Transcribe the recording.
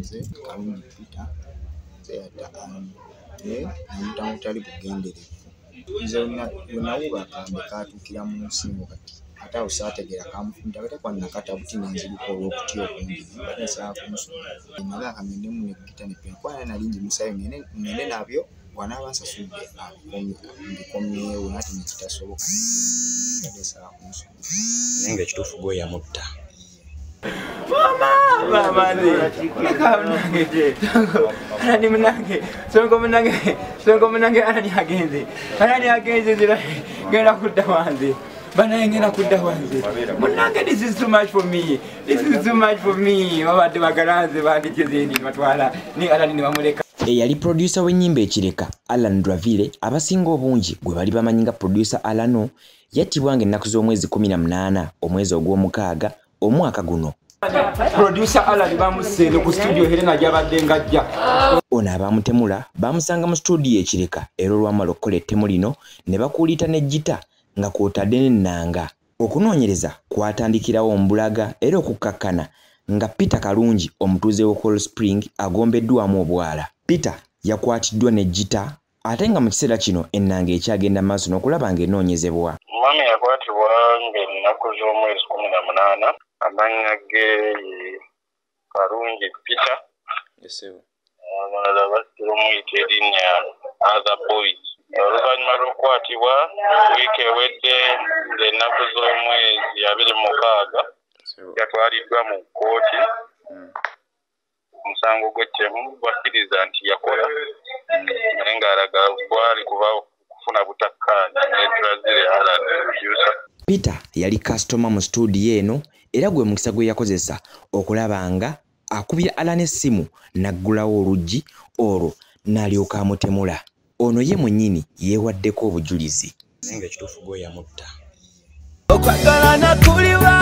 Nze Kalungi Peter, nze yatta Alani naye namutta mutali bugenderevu. Nze wenawuba akambe katuukira mu nsingo kati ate awo saategeera kamufumita kate kwa nakata buti nenziruka olw'okutya okungi mbadde nsaba kumusonyiwa. Naga kangendemu ne ggita ne ppiano kuba naye nali ngimusabye ngende nabyo bw'anaaba ansasudde mbikomyewo naye ate ne kitasoboka mbadde nsaba kumusonyiwa. Naye ng'ekituufu gwe yamutta. Mama, leka munange, Alani munange, sonko munange, Alani agenze, zira, genda kudda wanze, banaye ngenda kudda wanze. Munange, this is too much for me, babadde bagalanze bandikize batwala, ni Alani ne bamuleka. Eyali producer w'ennyimba Ekireka, Alan Dravile, abasinga obungi gwe bali bamanyi nga producer Alano, yattibwa ng'ennaku z'omwezi 18 omwezi ogw'omukaaga omwaka guno. Producer Alan bamusse ku studio Helena gy'abadde ng'ajja. Ono abamutemula bamusanga mu studio Ekireka era olwamala okukola ettemu lino ne bakuuliita n'eggita nga kw'otadde n'ennanga. Okunoonyereza kwatandikirawo mbulaga era okukkakkana nga Peter Kalungi omutuuze w'e Cold Spring agombeddwamu obwala. Peter yakwatiddwa n'eggita ate nga mu kiseera kino ennanga ekyagenda maaso n'okulaba ng'enoonyezebwa. Omwami yakwatibwa ng'ennaku z'omwezi 18, amannya ge Kalungi Peter. Abalala batera omuyita erinnya Other Boys. Oluvannyuma lw'okukwatibwa wiiki ewedde ng'ennaku z'omwezi 26 yatwaliddwa mu kkooti. Omusango gw'ettemu bakkiriza nti yakola naye ng'alaga gwali kuba kufuna butakkaanya ne Drazile Alan producer. Peter yali kasitoma mu studio eno era gwe mukisa gwe yakozesa okulaba nga akubira Alan essimu n'aggulawo oluggi olwo n'alyoka amutemula. Ono ye mwennyini yeewaddeko obujulizi. Naye ng'ekituufu gwe yamutta. Okwagalana kuliwa,